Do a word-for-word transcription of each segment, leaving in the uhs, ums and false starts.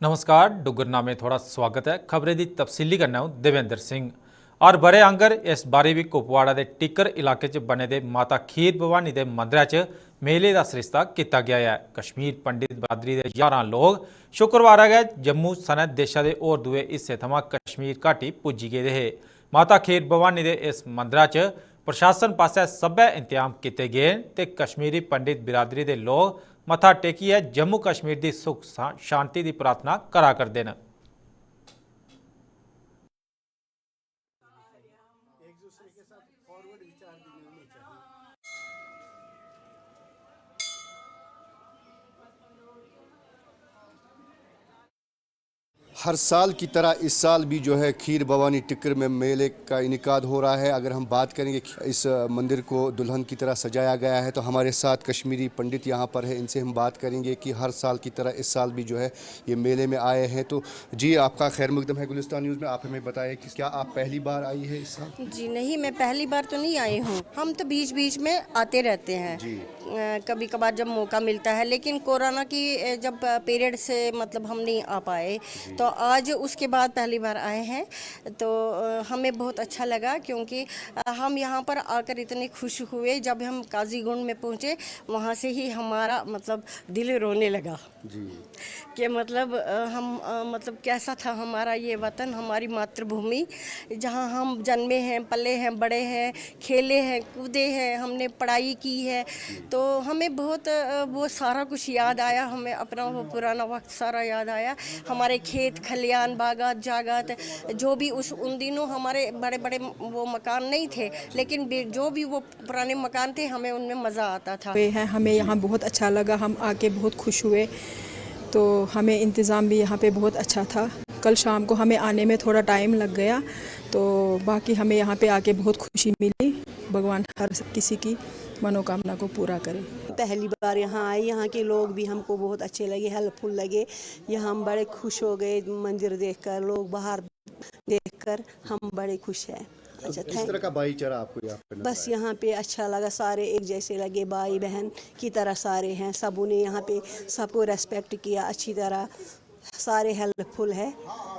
नमस्कार, डुग्गरनामे थुआढ़ा स्वागत ऐ। खबरें दी तफसीली कन्नै अ'ऊं देवेंद्र सिंह। हर ब'रे आंगर इस बारी बी कुपवाड़ा दे टिक्कर इलाके च बने दे माता खीर भवानी दे मंदरै च मेले दा सरिस्ता कीता गेआ ऐ। कश्मीर पंडित बरादरी दे ज्हारां लोक शुक्रवारै गै जम्मू सनै देशा दे होर दुए हिस्से थमां कश्मीर घाटी पुज्जी गेदे हे। माता खीर भवानी दे इस मंदरा च प्रशासन पासेआ सब्भै इंतजाम कीते गे न ते कश्मीरी पंडित बिरादरी दे लोक मत्था टेकियै जम्मू कश्मीर दी सुख सा-, शांति दी प्रार्थना करा करदे न। हर साल की तरह इस साल भी जो है खीर भवानी टिक्कर में मेले का इनिकाद हो रहा है। अगर हम बात करेंगे कि इस मंदिर को दुल्हन की तरह सजाया गया है, तो हमारे साथ कश्मीरी पंडित यहाँ पर है, इनसे हम बात करेंगे कि हर साल की तरह इस साल भी जो है ये मेले में आए हैं। तो जी, आपका खैर मकदम है गुलिस्तान न्यूज़ में। आप हमें बताएं कि क्या आप पहली बार आई है इस साल? जी नहीं, मैं पहली बार तो नहीं आई हूँ, हम तो बीच बीच में आते रहते हैं। जी। कभी कभार जब मौका मिलता है, लेकिन कोरोना की अ, जब पीरियड से मतलब हम नहीं आ पाए, तो आज उसके बाद पहली बार आए हैं। तो अ, हमें बहुत अच्छा लगा, क्योंकि अ, हम यहाँ पर आकर इतने खुश हुए। जब हम काजीगुंड में पहुँचे, वहाँ से ही हमारा मतलब दिल रोने लगा। जी। कि मतलब अ, हम अ, मतलब कैसा था हमारा ये वतन, हमारी मातृभूमि, जहाँ हम जन्मे हैं, पले हैं, बड़े हैं, खेले हैं, कूदे हैं, हमने पढ़ाई की है। तो हमें बहुत अ, वो सारा कुछ याद आया, हमें अपना वो पुराना वक्त सारा याद आया। हमारे खेत खलियान, बागात जागात, जो भी उस उन दिनों हमारे बड़े बड़े वो मकान नहीं थे, लेकिन भी जो भी वो पुराने मकान थे, हमें उनमें मज़ा आता था। हुए हैं, हमें यहाँ बहुत अच्छा लगा, हम आके बहुत खुश हुए। तो हमें इंतज़ाम भी यहाँ पे बहुत अच्छा था। कल शाम को हमें आने में थोड़ा टाइम लग गया, तो बाकी हमें यहाँ पे आके बहुत खुशी मिली। भगवान हर किसी की मनोकामना को पूरा करे। पहली बार यहाँ आए, यहाँ के लोग भी हमको बहुत अच्छे लगे, हेल्पफुल लगे। यहाँ हम बड़े खुश हो गए मंदिर देखकर, लोग बाहर देखकर हम बड़े खुश हैं। अच्छा, किस थैंक तरह का भाईचारा आपको यहाँ पे नजर बस आया? यहाँ पे अच्छा लगा, सारे एक जैसे लगे, भाई बहन की तरह सारे हैं। सबों ने यहाँ पे सबको रेस्पेक्ट किया अच्छी तरह, सारे हेल्पफुल है।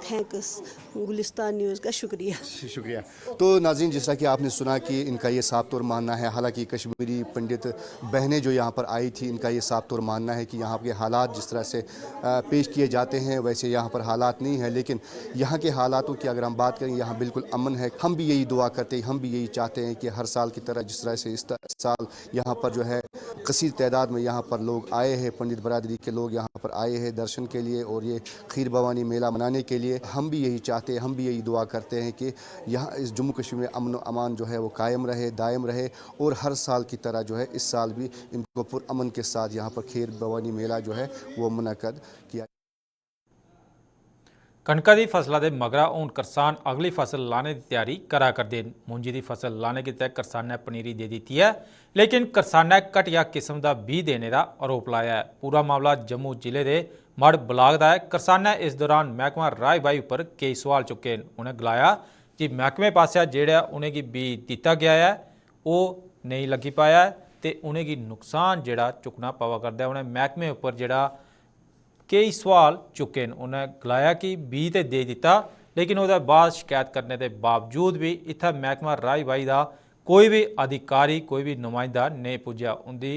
थैंक्स गुलिस्तान न्यूज़ का, शुक्रिया। शुक्रिया। तो नाज़रीन, जिस तरह कि आपने सुना कि इनका ये साफ तौर मानना है, हालांकि कश्मीरी पंडित बहनें जो यहाँ पर आई थी, इनका ये साफ तौर मानना है कि यहाँ के हालात जिस तरह से अ, पेश किए जाते हैं, वैसे यहाँ पर हालात नहीं है, लेकिन यहाँ के हालातों की अगर हम बात करें, यहाँ बिल्कुल अमन है। हम भी यही दुआ करते हैं, हम भी यही चाहते हैं कि हर साल की तरह जिस तरह से इस त-, साल यहाँ पर जो है कसीर तादाद में यहाँ पर लोग आए हैं, पंडित बरादरी के लोग यहाँ पर आए हैं दर्शन के लिए और ये खीर भवानी मेला मनाने के लिए। हम भी यही चाहते हैं, हम भी यही दुआ करते हैं कि यहाँ इस जम्मू कश्मीर में अमन व अमान जो है वो कायम रहे, दायम रहे और हर साल की तरह जो है इस साल भी इनको पुरअमन के साथ यहाँ पर खीर भवानी मेला जो है वो मुनक्कद किया। कनका दी फसला दे मगरा हून करसान अगली फसल लाने दी त्यारी करा करदे न। मुंजी दी फसल लाने गितै करसानै पनीरी दे दित्ती ऐ, लेकिन करसानै घटिया किस्म दा बीऽ देने दा आरोप लाया ऐ। पूरा मामला जम्मू जिले दे मढ़ ब्लाक दा ऐ। करसानै इस दौरान मैह्कमा राई-बाई उप्पर केई सोआल चुक्के न। उ'नें गलाया जे मैह्कमे पासेआ जेह्ड़ा उ'नेंगी बीऽ दित्ता गेआ ऐ, ओह् नेईं लग्गी पाया ऐ ते उ'नेंगी नुकसान जेह्ड़ा चुक्कना पवा करदा ऐ। उ'नें मैह्कमे उप्पर जेह्ड़ा केई सोआल चुक्के न। उ'नें गलाया कि बीऽ ते देई दित्ता, लेकिन ओह्दे बाद शकैत करने दे बावजूद बी इत्थै मैह्कमा राई-बाई दा कोई बी अधिकारी, कोई बी नुमाइंदा नेईं पुज्जेआ। उं'दी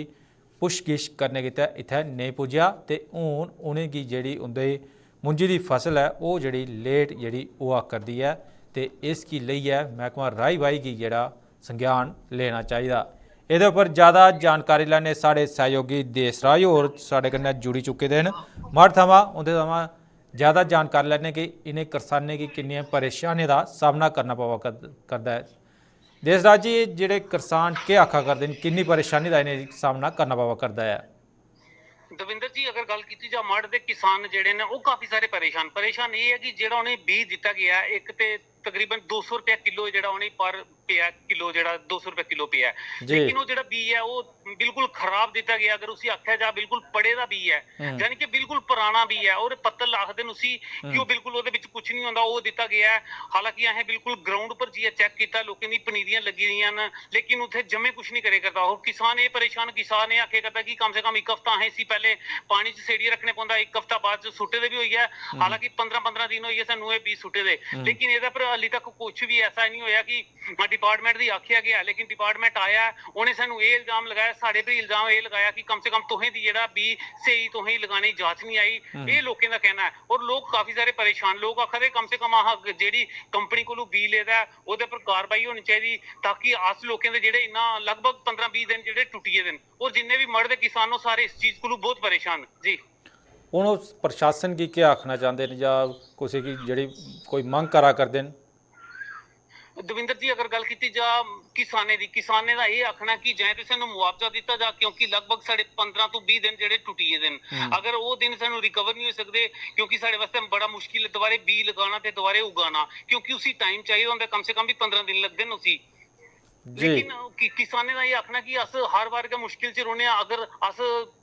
पुच्छ-गिच्छ करने गितै इत्थै नेईं पुज्जेआ ते हून उ'नेंगी जेह्ड़ी उं'दे मुंजी दी फसल ऐ, ओह् जेह्ड़ी लेट जेह्ड़ी होआ करदी ऐ ते इसगी लेइयै मैह्कमा राई-बाई गी जेह्ड़ा संज्ञान लेना चाहिदा। एह्दे उप्पर ज्यादा जानकारी लैने साढ़े सैहयोगी देसराज होर साढ़े कन्नै जुड़ी चुके दे न। मढ़ थमां उं'दे थमां ज्यादा जानकारी लैने कि इ'नें करसानें गी किन्नियां परेशानियें दा सामना करना पवा करद-, करदा ऐ। देसराज जी, एह् जेह्ड़े करसान केह् आखा करदे न, किन्नी परेशानी दा इ'नें सामना करना पवा करदा ऐ? दविंदर जी, अगर गल्ल कीती जा मढ़ दे किसान जेह्ड़े न, ओह् काफी सारे परेशान। परेशान एह् ऐ कि जेह्ड़ा उ'नेंगी बीऽ दित्ता गेआ ऐ, इक ते तकरीबन दो सौ रपेआ किलो जेह्ड़ा उ'नेंगी पर पेआ, किलो जेह्ड़ा दो सौ रपेआ किलो पेआ ऐ। जी। लेकिन ओह् जेह्ड़ा बीऽ ऐ, ओह् बिल्कुल खराब दित्ता गेआ, अगर उसी आखेआ जा बिल्कुल पड़े दा बी ऐ, यानी कि बिल्कुल पराना बी ऐ। और पत्तल आखदे न उसी कि ओह् बिल्कुल ओह्दे बिच कुछ निं होंदा, ओह् दित्ता गेआ ऐ। हालांकि असें बिल्कुल ग्राउंड पर जाइयै चैक कीता, लोकें दी पनीरियां लग्गी दियां न, लेकिन उत्थै जम्मे कुछ निं करे करदा। ओह् किसान एह् परेशान, किसान एह् आखे करदा कि कम से कम इक हफ्ता असें इसी पैह्ले पानी च सेड़ियै रक्खने पौंदा, इक हफ्ता बाद च सुट्टे दे बी होई गेआ। हालांकि पंदरां पंदरां दिन होई गे सानू एह् बीऽ सुट्टे दे, लेकिन एह्दे पर हाली तक कुछ बी ऐसा निं होएआ कि डिपार्टमेंट दी आखेआ गेआ, लेकिन डिपार्टमेंट आया, उ'नें सानू एह् इल्जाम लगाया, साढ़े पर इल्जाम एह् लगाया कि कम से कम तुसें दी जेह्ड़ा बीऽ स्हेई तुसें गी लगाने दी जाच निं आई। एह् लोकें दा कहना ऐ। और लोक काफी सारे परेशान, लोक आखा दे कम से कम अस जेह्ड़ी कंपनी कोलू बीऽ लेदा ऐ, ओह्दे पर कार्रवाई होनी चाहिदी, ताकि अस लोकें दे जेह्ड़े इन्ना लगभग पंदरां बीह् दिन जेह्ड़े टुट्टी गेदे न, और जिन्ने बी मर दे किसान, ओह् सारे इस चीज कोलू बहुत परेशान न जी। हून उस प्रशासन गी केह् आखना चांह्दे न जां कुसै गी जेह्ड़ी कोई मंग करा करदे न? दविंदर जी, अगर गल्ल कीती जा किसानें दी, किसानें दा एह् आखना कि जां ते सानू मुआवजा दित्ता जा, क्योंकि लगभग साढ़े पंदरां तो बीह् दिन जेह्ड़े टुट्टी गेदे न। अगर ओह् दिन सानू रिकवर निं होई सकदे, क्योंकि साढ़े वास्तै बड़ा मुश्किल ऐ दोबारे बीऽ लगाना ते दोबारे उगाना, क्योंकि उसी टाइम चाहिदा होंदा, कम से कम बी पंदरां दिन लगदे न उसी। जी। लेकिन कि, किसानें दा एह् आखना कि अस हर बार गै मुश्किल च रौह्ने आं। अगर अस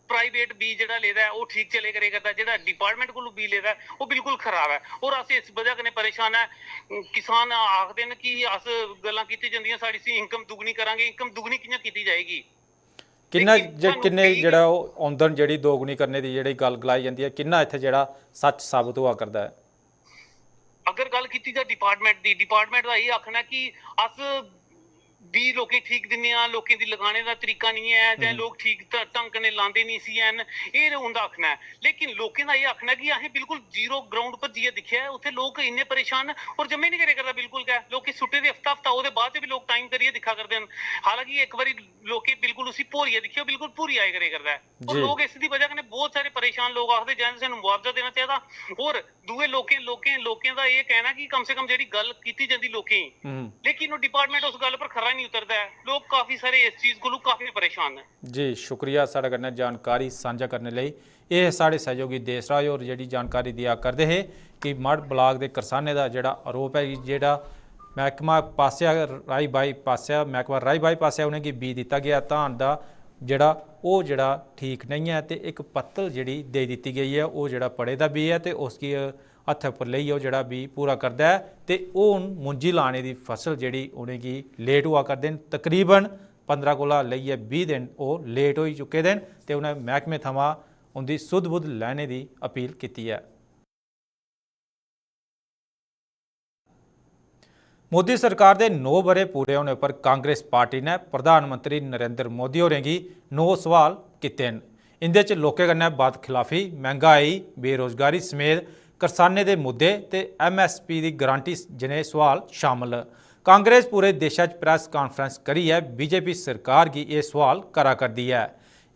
प्राइवेट बीऽ जेह्ड़ा लेदा ऐ, ओह् ठीक चले करे करदा, जेह्ड़ा डिपार्टमेंट कोलू बीऽ लेदा ऐ, ओह् बिल्कुल खराब ऐ। और अस इस बजह कन्नै परेशान ऐ, किसान आखदे न कि अस गल्लां कीती जंदियां, साढ़ी सी इनकम दुगनी करांगे, इनकम दुगनी कि'यां कीती जाएगी? किन्ना लेकिन जे सानू किन्ने केईं जेह्ड़ा ओह् औंदन जेह्ड़ी दोगुनी करने दी जेह्ड़ी गल्ल गलाई जंदी ऐ, किन्ना इत्थै जेह्ड़ा सच्च साबत होआ करदा ऐ? अगर गल्ल कीती जा डिपार्टमेंट दी, डिपार्टमेंट दा एह् आखना कि अस बीऽ लोकें गी ठीक दिन्ने आं, लोकें दी लगाने दा तरीका निं ऐ, जां लोक ठीक ढ-, ढंग कन्नै लांदे निं इसी हैन, एह् उं'दा आखना ऐ। लेकिन लोकें दा एह् आखना ऐ कि असें बिल्कुल जीरो ग्राउंड पर जाइयै दिक्खेआ ऐ, उत्थै लोक इन्ने परेशान न और जम्मे निं करै करदा बिल्कुल गै। लोकें सुट्टे दे हफ्ता हफ्ता, ओह्दे बाद च बी लोक टाइम करियै दिक्खा करदे न। हालांकि इक बारी लोकें बिल्कुल उसी भोरियै दिक्खेआ, बिल्कुल भोरी आए करै करदा ऐ। और जी। लोक इस दी बजह कन्नै बहुत सारे परेशान लोक आखदे, "जैन सानू मुआवजा देना चाहिदा।" और दूए लोकें, लोकें, लोकें दा एह् कहना कि कम से कम जेह्ड़ी गल्ल कीती जंदी लोकें गी, हम्म। लेकिन ओह् डिपार्टमेंट उस गल्ल पर खरा ही निं उतरदा ऐ। लोक काफी सारे इस चीज कोलू काफी परेशान न। जी, शुक्रिया साढ़े कन्नै जानकारी सांझा करने लेई। एह् हे साढ़े सैहयोगी देसराज होर जेह्ड़ी जानकारी देआ करदे हे कि मढ़ ब्लाक दे करसानें दा जेह्ड़ा आरोप ऐ कि जेह्ड़ा मैह्कमा पासेआ राई बाई पासेआ मैह्कमा राई बाई पासेआ उ'नेंगी बीऽ दित्ता गेआ धान दा जेह्ड़ा ओह् जेह्ड़ा ठीक नेईं ऐ ते इक पत्तल जेह्ड़ी देई दित्ती गेई ऐ ओह् जेह्ड़ा पड़े दा बीऽ ऐ ते उसगी हत्थै उप्पर लेइयै ओह् जेह्ड़ा बीऽ पूरा करदा ऐ ते ओह् हून मुंजी लाने दी फसल जेह्ड़ी उ'नेंगी लेट होआ करदे न। तकरीबन पंदरां कोला लेइयै बीह् दिन ओह् लेट होई चुके दे न ते उ'नें मैह्कमे थमां उं'दी सुध-बुध लैने दी अपील कीती ऐ। मोदी सरकार दे नौ ब'रे पूरे होने पर कांग्रेस पार्टी ने प्रधानमंत्री नरेंद्र मोदी होरें गी नौ सवाल कीते न। इं'दे च लोकें कन्नै बदखलाफी, मैंह्गाई, बेरोजगारी समेत करसानें दे मुद्दे ते एमएसपी दी गारंटी जनेह् सवाल शामल न। कांग्रेस पूरे देशा च प्रैस कांफ्रेंस करियै बीजेपी सरकार गी एह् सवाल करा करदी ऐ।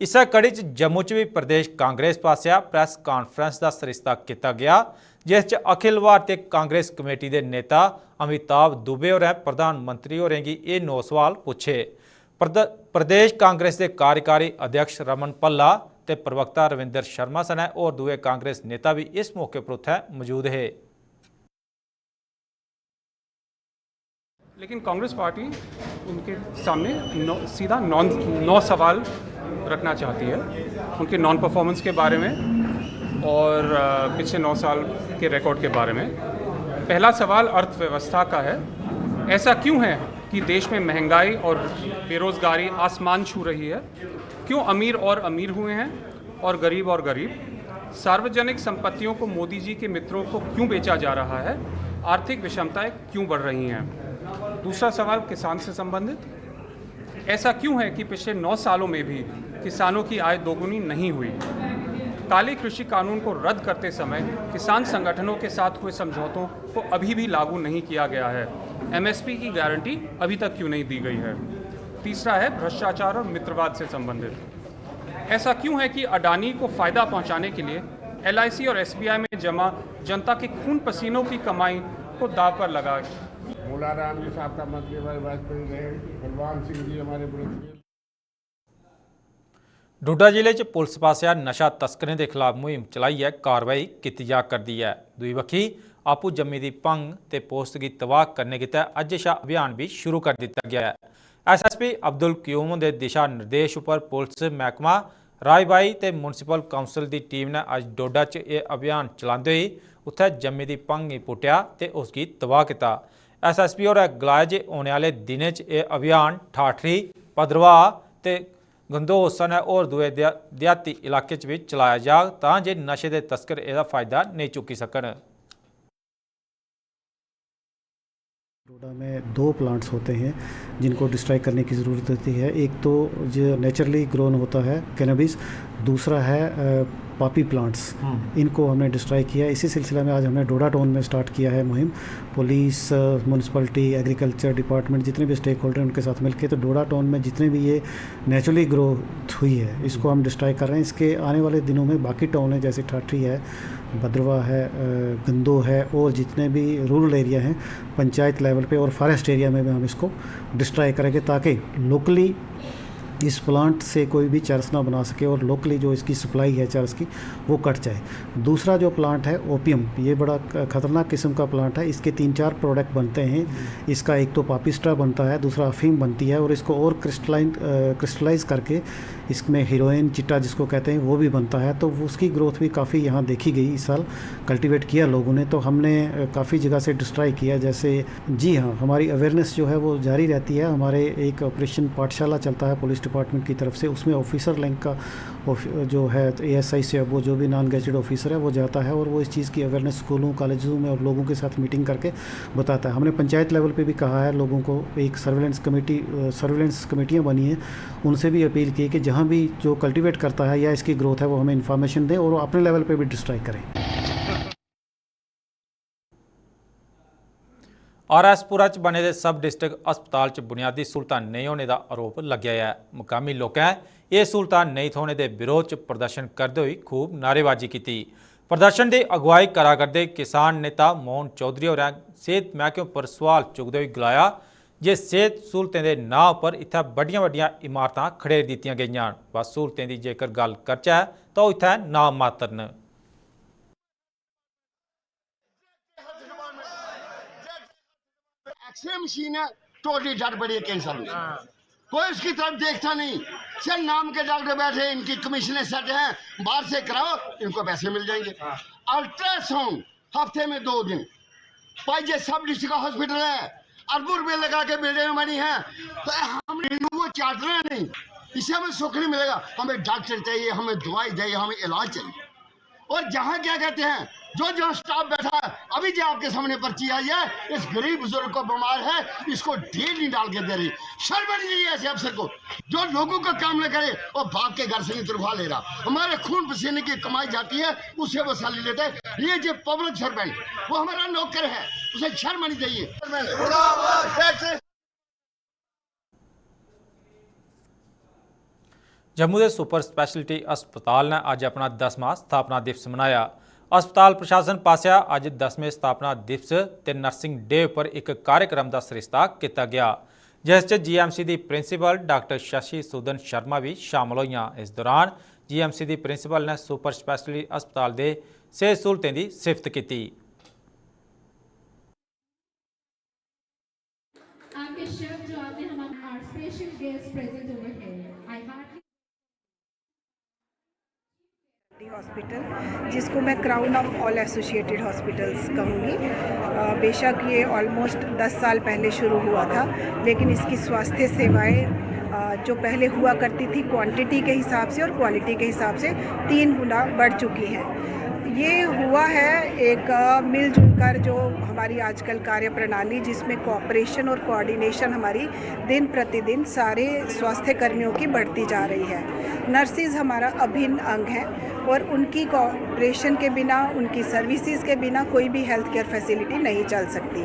इस्सै कड़ी च जम्मू च बी प्रदेश कांग्रेस पासेआ प्रैस कांफ्रेंस दा सरिस्ता कीता गेआ, जिस च अखिल भारतीय कांग्रेस कमेटी दे नेता अमिताभ दुबे होरें प्रधानमंत्री होरें गी एह् नौ सवाल पुच्छे। प्रद-, प्रदेश कांग्रेस दे कार्यकारी अध्यक्ष रमन भल्ला ते प्रवक्ता रविंदर शर्मा सनै होर दुए कांग्रेस नेता बी इस मौके पर उत्थै मजूद हे। लेकिन कांग्रेस पार्टी उनके सामने नौ, सीधा नॉन नौ सवाल रखना चाहती है, उनके नॉन परफॉर्मेंस के बारे में और अ, पिछले नौ साल के रिकॉर्ड के बारे में। पहला सवाल अर्थव्यवस्था का है। ऐसा क्यों है कि देश में महंगाई और बेरोजगारी आसमान छू रही है? क्यों अमीर और अमीर हुए हैं और गरीब और गरीब? सार्वजनिक संपत्तियों को मोदी जी के मित्रों को क्यों बेचा जा रहा है? आर्थिक विषमताएं क्यों बढ़ रही हैं? दूसरा सवाल किसान से संबंधित। ऐसा क्यों है कि पिछले नौ सालों में भी किसानों की आय दोगुनी नहीं हुई? काले कृषि कानून को रद्द करते समय किसान संगठनों के साथ हुए समझौतों को अभी भी लागू नहीं किया गया है। एमएसपी की गारंटी अभी तक क्यों नहीं दी गई है? तीसरा है भ्रष्टाचार और मित्रवाद से संबंधित। ऐसा क्यों है कि अडानी को फायदा पहुंचाने के लिए एलआईसी और एसबीआई में जमा जनता के खून पसीनों की कमाई को दाव पर लगा? मुलाराम जी साहब का मंत्री हमारे वाजपेयी रहे, बलवान सिंह जी हमारे बड़े डोडा जिले च पुलिस पासेआ नशा तस्करें दे खिलाफ मुहिम चलाइयै कार्रवाई कीती जा करदी ऐ। दूई बक्खी आपूं जम्मी दी भंग ते पोस्त गी तबाह करने गितै अज्जै शा अभियान बी शुरू करी दित्ता गेआ ऐ। एसएसपी अब्दुल क्यूम हुंदे दिशा निर्देश उप्पर पुलस मैहकमा राजबाई ते म्युनिसिपल काउंसिल दी टीम ने अज्ज डोडा च एह् अभियान चलांदे होई उत्थै जम्मी दी भंग गी पुट्टेआ ते उसगी तबाह कीता। एसएसपी होरें गलाया जे औने आह्ले दिनें च एह् अभियान ठाठरी, भद्रवाह ते गंदोह सनै होर दुए देहा-, देहाती इलाके च बी चलाया जाग, तां जे नशे दे तस्कर एह्दा फायदा नेईं चुक्की सकन। डोडा में दो प्लांट्स होते हैं जिनको डिस्ट्रॉय करने की ज़रूरत होती है। एक तो जो नेचुरली ग्रोन होता है कैनबिस, दूसरा है पॉपी प्लांट्स। इनको हमने डिस्ट्रॉय किया। इसी सिलसिला में आज हमने डोडा टाउन में स्टार्ट किया है मुहिम। पुलिस, म्यूनसिपलिटी, एग्रीकल्चर डिपार्टमेंट, जितने भी स्टेक होल्डर हैं, उनके साथ मिलके। तो डोडा टाउन में जितने भी ये नेचुरली ग्रोथ हुई है, इसको हम डिस्ट्रॉय कर रहे हैं। इसके आने वाले दिनों में बाकी टाउन है, जैसे ठाठरी है, भद्रवा है, अ, गंदो है, और जितने भी रूरल एरिया हैं, पंचायत लेवल पे और फॉरेस्ट एरिया में भी हम इसको डिस्ट्रॉय करेंगे, ताकि लोकली इस प्लांट से कोई भी चरस ना बना सके और लोकली जो इसकी सप्लाई है चरस की, वो कट जाए। दूसरा जो प्लांट है ओपियम, ये बड़ा ख-, खतरनाक किस्म का प्लांट है। इसके तीन चार प्रोडक्ट बनते हैं। इसका एक तो पापिस्टा बनता है, दूसरा अफीम बनती है, और इसको और क्रिस्टलाइन, अ, क्रिस्टलाइज करके इसमें हीरोइन, चिट्टा जिसको कहते हैं, वो भी बनता है। तो वो, उसकी ग्रोथ भी काफ़ी यहाँ देखी गई इस साल, कल्टीवेट किया लोगों ने। तो हमने, अ, काफ़ी जगह से डिस्ट्रॉय किया। जैसे, जी हाँ, हमारी अवेयरनेस जो है वो जारी रहती है। हमारे एक ऑपरेशन पाठशाला चलता है पुलिस डिपार्टमेंट की तरफ से, उसमें ऑफिसर लिंक का ऑफ-, जो है एएसआई से, वो जो भी नॉन गैजेटेड ऑफिसर है, वो जाता है और वो इस चीज़ की अवेयरनेस स्कूलों, कॉलेजों में और लोगों के साथ मीटिंग करके बताता है। हमने पंचायत लेवल पे भी कहा है लोगों को, एक सर्विलेंस कमेटी, अ, सर्विलेंस कमेटियाँ बनी हैं, उनसे भी अपील की कि जहाँ भी जो कल्टीवेट करता है या इसकी ग्रोथ है, वो हमें इन्फॉर्मेशन दें और वो अपने लेवल पे भी डिस्ट्रॉय करें। आरएसपुरा च बने दे सब डिस्ट्रिक्ट अस्पताल च बुनियादी स्हूलतां नेईं होने दा आरोप लग्गेआ ऐ। मकामी लोकें एह् स्हूलतां नेईं थ्होने दे विरोध च प्रदर्शन करदे होई खूब नारेबाजी कीती। प्रदर्शन दी अगुवाई करा करदे किसान नेता मोहन चौधरी होरें सेह्त मैह्कमे उप्पर सुआल चुकदे होई गलाया जे सेह्त स्हूलतें दे नांऽ उप्पर इत्थै बड्डियां-बड्डियां इमारतां खड़ेरी दित्तियां गेइयां न। बस स्हूलतें दी जेकर गल्ल करचै तां ओह् इत्थै नांऽ मात्तर न। एक्सरे मशीन है, टोटली डेड बॉडी है कैंसर में। कोई उसकी तरफ देखता नहीं। सिर्फ नाम के डॉक्टर बैठे, इनकी कमीशनें सेट हैं, बाहर से कराओ, इनको पैसे मिल जाएंगे। अल्ट्रासाउंड हफ्ते में दो दिन। भाई, ये सब डिस्ट्रिक्ट का हॉस्पिटल है, अरबों रुपए लगा के बिल्डिंग बनी है, तो हम वो चार्टर नहीं, इससे हमें सुख नहीं मिलेगा। हमें डॉक्टर चाहिए, हमें दवाई चाहिए, हमें इलाज चाहिए। और जहाँ क्या कहते हैं, जो जो स्टाफ बैठा है, अभी जो आपके सामने पर्ची आई है, इस गरीब बुजुर्ग को, बीमार है, इसको डील नहीं डाल के दे रही। शर्म नहीं है ऐसे अफसर को, जो लोगों का काम न करे और बाप के घर से नहीं तनख्वाह ले रहा। हमारे खून पसीने की कमाई जाती है, उससे वो सैलरी लेते हैं। ये जो पब्लिक सर्वेंट, वो हमारा नौकर है, उसे शर्म आनी चाहिए। जम्मू दे सुपर स्पैशलिटी अस्पताल ने अज्ज अपना दसमां स्थापना दिवस मनाया। अस्पताल प्रशासन पासेआ अज्ज दसमें स्थापना दिवस ते नर्सिंग डे उप्पर इक कार्यक्रम दा सरिस्ता कीता गेआ, जिस च जीएमसी दी प्रिंसिपल डाक्टर शशि सूदन शर्मा बी शामल होइयां। इस दौरान जीएमसी दी प्रिंसिपल ने सुपर स्पैशलिटी अस्पताल दे सेह्त स्हूलतें दी सिफ्त कीती। आपके शब्द जो आते हैं हमारे art special guest present over here. I heartily hospital, जिसको मैं crown of all associated hospitals कहूँगी। अ, बेशक ये ऑलमोस्ट दस साल पहले शुरू हुआ था, लेकिन इसकी स्वास्थ्य सेवाएं, अ, जो पहले हुआ करती थी क्वांटिटी के हिसाब से और क्वालिटी के हिसाब से, तीन गुना बढ़ चुकी हैं। ये हुआ है एक, अ, मिलजुल कर जो हमारी आजकल कार्य प्रणाली, जिसमें कोऑपरेशन और कोऑर्डिनेशन हमारी दिन प्रतिदिन सारे स्वास्थ्य कर्मियों की बढ़ती जा रही है। नर्सेज हमारा अभिन्न अंग है और उनकी कोऑपरेशन के बिना, उनकी सर्विसेज के बिना कोई भी हेल्थ केयर फैसिलिटी नहीं चल सकती।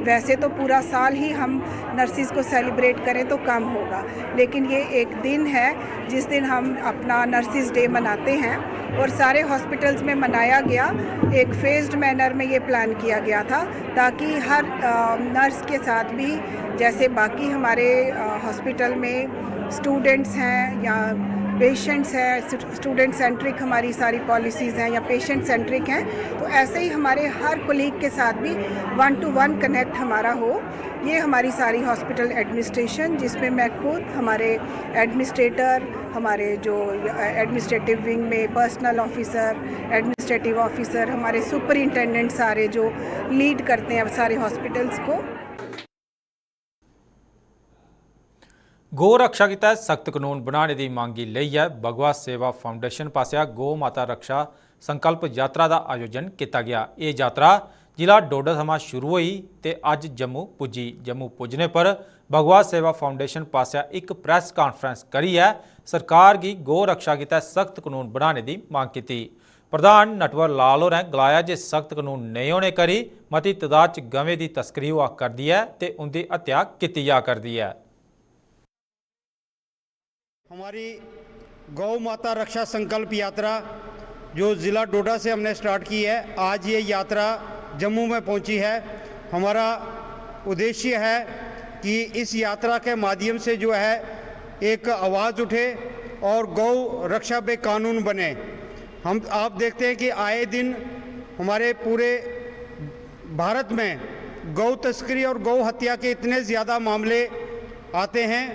वैसे तो पूरा साल ही हम नर्सेज को सेलिब्रेट करें तो कम होगा, लेकिन ये एक दिन है जिस दिन हम अपना नर्सेज डे मनाते हैं और सारे हॉस्पिटल्स में मनाया गया। एक फेज्ड मैनर में ये प्लान किया गया था, ताकि हर, अ, नर्स के साथ भी, जैसे बाकी हमारे, अ, हॉस्पिटल में स्टूडेंट्स हैं या पेशेंट्स है, स्टूडेंट सेंट्रिक हमारी सारी पॉलिसीज़ हैं या पेशेंट सेंट्रिक हैं। तो ऐसे ही हमारे हर कोलीग के साथ भी वन टू वन कनेक्ट हमारा हो। ये हमारी सारी हॉस्पिटल एडमिनिस्ट्रेशन, जिसमें मैं खुद, हमारे एडमिनिस्ट्रेटर, हमारे जो एडमिनिस्ट्रेटिव विंग में पर्सनल ऑफिसर, एडमिनिस्ट्रेटिव ऑफिसर, हमारे सुपरिंटेंडेंट सारे जो लीड करते हैं सारे हॉस्पिटल्स को। गौ रक्षा गितै सख्त कानून बनाने दी मंग गी लेइयै भगवा सेवा फाउंडेशन पासेआ गौ माता रक्षा संकल्प यात्रा दा आयोजन कीता गेआ। एह् यात्रा जिला डोडा थमां शुरू होई ते अज्ज जम्मू पुज्जी। जम्मू पुज्जने पर भगवा सेवा फाउंडेशन पासेआ इक प्रैस कांफ्रेंस करियै सरकार गी गौ रक्षा गितै सख्त कानून बनाने दी मंग कीती। प्रधान नटवर लाल होरें गलाया जे सख्त कानून नेईं होने करी मती तदाद च गवें दी तस्करी होआ करदी ऐ ते उंदी हत्या कीती जा करदी ऐ। हमारी गौ माता रक्षा संकल्प यात्रा जो ज़िला डोडा से हमने स्टार्ट की है, आज ये यात्रा जम्मू में पहुंची है। हमारा उद्देश्य है कि इस यात्रा के माध्यम से जो है एक आवाज़ उठे और गौ रक्षा पे कानून बने। हम आप देखते हैं कि आए दिन हमारे पूरे भारत में गौ तस्करी और गौ हत्या के इतने ज़्यादा मामले आते हैं,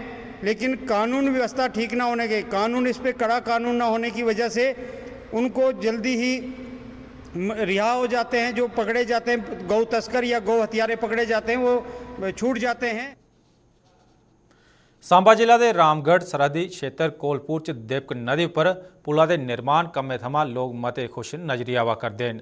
लेकिन कानून व्यवस्था ठीक ना होने के, कानून इस पे कड़ा कानून ना होने की वजह से उनको जल्दी ही रिहा हो जाते हैं, जो पकड़े जाते हैं गौ तस्कर या गौ हत्यारे पकड़े जाते हैं वो छूट जाते हैं। सांबा जिला दे रामगढ़ सरहदी क्षेत्र कोलपुर च देवक नदी उप्पर पुला दे निर्माण कम्मै थमां लोक मते खुश नजरी आवा करदे न।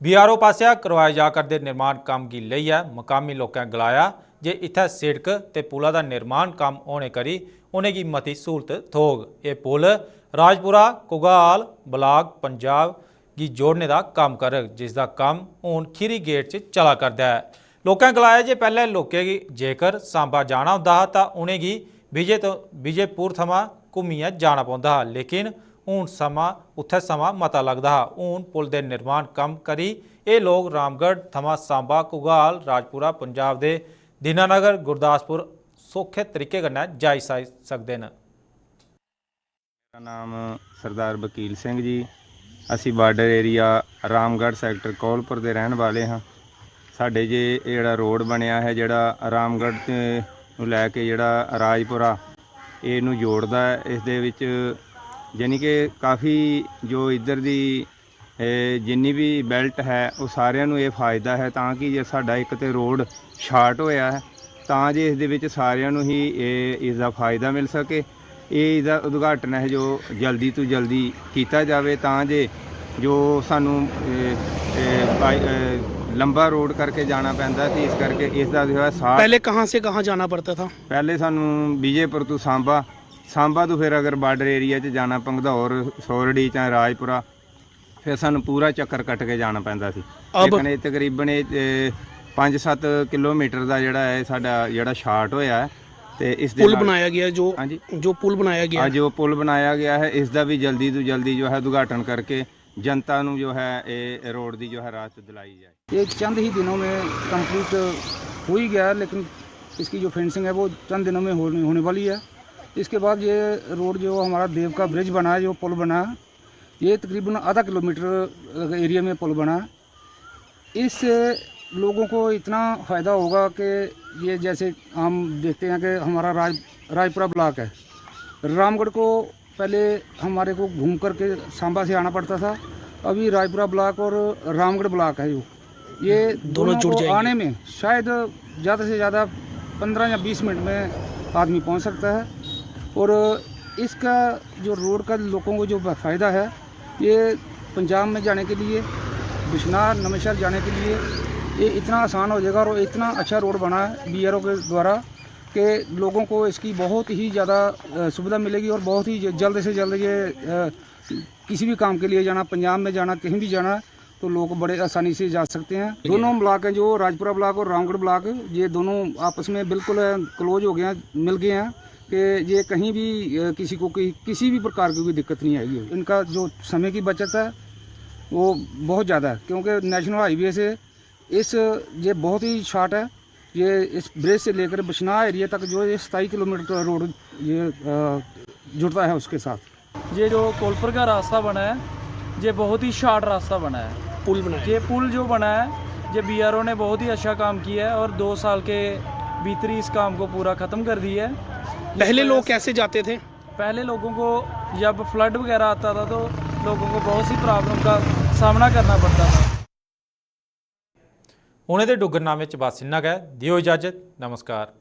बीआरओ पासेआ करोआए जा करदे निर्माण कम्म गी लेइयै मकामी लोकें गलाया जे इत्थै सिड़क ते पुला दा निर्माण कम्म होने करी उ'नेंगी मती स्हूलत थ्होग। एह् पुल राजपुरा घगवाल ब्लाक पंजाब गी जोड़ने दा कम्म करग, जिसदा कम्म हून खीरी गेट च चला करदा ऐ। लोकें गलाया जे पैह्ले लोकें गी जेकर सांबा जाना होंदा हा तां उ'नेंगी विजय तो विजयपुर थमां घूमियै जाना पौंदा हा, लेकिन हून समां उत्थै समां मता लगदा हा। हून पुल दे निर्माण कम्म करी एह् लोक रामगढ़ थमां सांबा, घगवाल, राजपुरा, पंजाब दे दीनानगर, गुरदासपुर सौखे तरीके कन्नै जाई सकदे न। ਮੇਰਾ ਨਾਮ ਸਰਦਾਰ ਵਕੀਲ ਸਿੰਘ ਜੀ। ਅਸੀਂ border area Ramgarh sector Kaulpur ਦੇ ਰਹਿਣ ਵਾਲੇ ਹਾਂ। ਸਾਡੇ ਜੇ ਇਹ ਜਿਹੜਾ ਰੋਡ ਬਣਿਆ ਹੈ ਜਿਹੜਾ ਰਾਮਗੜ੍ਹ ਤੇ ਨੂੰ ਲੈ ਕੇ ਜਿਹੜਾ ਰਾਜਪੁਰਾ ਇਹਨੂੰ ਜੋੜਦਾ ਹੈ, ਇਸ ਦੇ ਵਿੱਚ ਯਾਨੀ ਕਿ ਕਾਫੀ ਜੋ ਇੱਧਰ ਦੀ ਇਹ ਜਿੰਨੀ ਵੀ ਬੈਲਟ ਹੈ ਉਹ ਸਾਰਿਆਂ ਨੂੰ ਇਹ ਫਾਇਦਾ ਹੈ, ਤਾਂ ਕਿ ਜੇ ਸਾਡਾ ਇੱਕ ਤੇ ਰੋਡ ਸ਼ਾਰਟ ਹੋਇਆ ਹੈ ਤਾਂ ਜੇ ਇਸ ਦੇ ਵਿੱਚ ਸਾਰਿਆਂ ਨੂੰ ਹੀ ਇਹ ਇਸ ਦਾ ਫਾਇਦਾ ਮਿਲ ਸਕੇ। ਇਹ ਇਹਦਾ ਉਦਘਾਟਨ ਹੈ ਜੋ ਜਲਦੀ ਤੋਂ ਜਲਦੀ ਕੀਤਾ ਜਾਵੇ ਤਾਂ ਜੇ ਜੋ ਸਾਨੂੰ ਇਹ- ਇਹ ਬਾਈ- ਇਹ ਲੰਬਾ ਰੋਡ ਕਰਕੇ ਜਾਣਾ ਪੈਂਦਾ ਸੀ, ਇਸ ਕਰਕੇ ਇਸ ਦਾ ਜੋ ਹੈ ਸਾਰ पहले कहाँ से कहाँ जाना पड़ता था? ਪਹਿਲੇ ਸਾਨੂੰ ਵਿਜੇਪੁਰ ਤੋਂ ਸਾਂਬਾ, ਸਾਂਬਾ ਤੋਂ ਫਿਰ ਅਗਰ ਬਾਰਡਰ ਏਰੀਆ 'ਚ ਜਾਣਾ, ਪੰਗਧੌਰ, ਸੋਰੜੀ, ਚਾਹੇ ਰਾਜਪੁਰਾ, ਫਿਰ ਸਾਨੂੰ ਪੂਰਾ ਚੱਕਰ ਕੱਟ ਕੇ ਜਾਣਾ ਪੈਂਦਾ ਸੀ। ਅਬ- ਲੇਕਿਨ ਇਹ ਤਕਰੀਬਨ ਇਹ 5-7 ਕਿਲੋਮੀਟਰ ਦਾ ਜਿਹੜਾ ਹੈ ਸਾਡਾ ਜਿਹੜਾ ਸ਼ਾਰਟ ਹੋਇਆ ਹੈ ਤੇ ਇਸ ਦੇ पुल ਨਾਲ बनाया गया जो ਹਾਂਜੀ। जो पुल बनाया गया ਅੱਜ ਉਹ ਪੁਲ ਬਣਾਇਆ ਗਿਆ ਹੈ, ਇਸ ਦਾ ਵੀ ਜਲਦੀ ਤੋਂ ਜਲਦੀ ਜੋ ਹੈ ਉਦਘਾਟਨ ਕਰਕੇ ਜਨਤਾ ਨੂੰ ਜੋ ਹੈ ਇਹ ਰੋਡ ਦੀ ਜੋ ਹੈ ਰਾਹਤ ਦਿਲਾਈ ਜਾਏ। ये चंद ही दिनों में कंप्लीट हो ही गया है, लेकिन इसकी जो फेंसिंग है वो चंद दिनों में होने होने वाली है। इसके बाद ये रोड जो हमारा देवका ब्रिज बना है, जो पुल बना है, ये तकरीबन आधा किलोमीटर एरिया में पुल बना है। इससे लोगों को इतना फ़ायदा होगा कि ये जैसे हम देखते हैं कि हमारा राज राजपुरा ब्लॉक है, रामगढ़ को पहले हमारे को घूम करके सांबा से आना पड़ता था। अभी राजपुरा ब्लॉक और रामगढ़ ब्लॉक है जो ये दोनों दोनों जुड़ को जाएंगे। आने में शायद ज़्यादा से ज़्यादा पन्द्रह या बीस मिनट में आदमी पहुंच सकता है। और इसका जो रोड का लोगों को जो फ़ायदा है, ये पंजाब में जाने के लिए, बिश्नाह नवेंशहर जाने के लिए ये इतना आसान हो जाएगा और इतना अच्छा रोड बना है बीआरओ के द्वारा कि लोगों को इसकी बहुत ही ज़्यादा अ, सुविधा मिलेगी और बहुत ही ज- जल्द से जल्द ये अ, किसी भी काम के लिए जाना, पंजाब में जाना, कहीं भी जाना, तो लोग बड़े आसानी से जा सकते हैं। दोनों ब्लॉक हैं, जो राजपुरा ब्लॉक और रामगढ़ ब्लॉक, ये दोनों आपस में बिल्कुल क्लोज हो गए हैं, मिल गए हैं कि ये कहीं भी अ, किसी को कोई किसी भी प्रकार की कोई दिक्कत नहीं आएगी। इनका जो समय की बचत है वो बहुत ज़्यादा है, क्योंकि नेशनल हाईवे से इस ये बहुत ही शार्ट है। ये इस ब्रिज से लेकर बिश्नाह एरिया तक जो ये सताई किलोमीटर का रोड ये अ, जुड़ता है उसके साथ। ये जो कोलपुर का रास्ता बना है, ये बहुत ही शॉर्ट रास्ता बना है। पुल बनाया। ये पुल जो बना है, ये बीआरओ ने बहुत ही अच्छा काम किया है और दो साल के भीतर ही इस काम को पूरा ख़त्म कर दिया है। पहले लोग कैसे जाते थे? पहले लोगों को जब फ्लड वगैरह आता था तो लोगों को बहुत सी प्रॉब्लम का सामना करना पड़ता था। उ'नें दे डुग्गरनामे च बस इन्ना गै। देओ इजाजत। नमस्कार।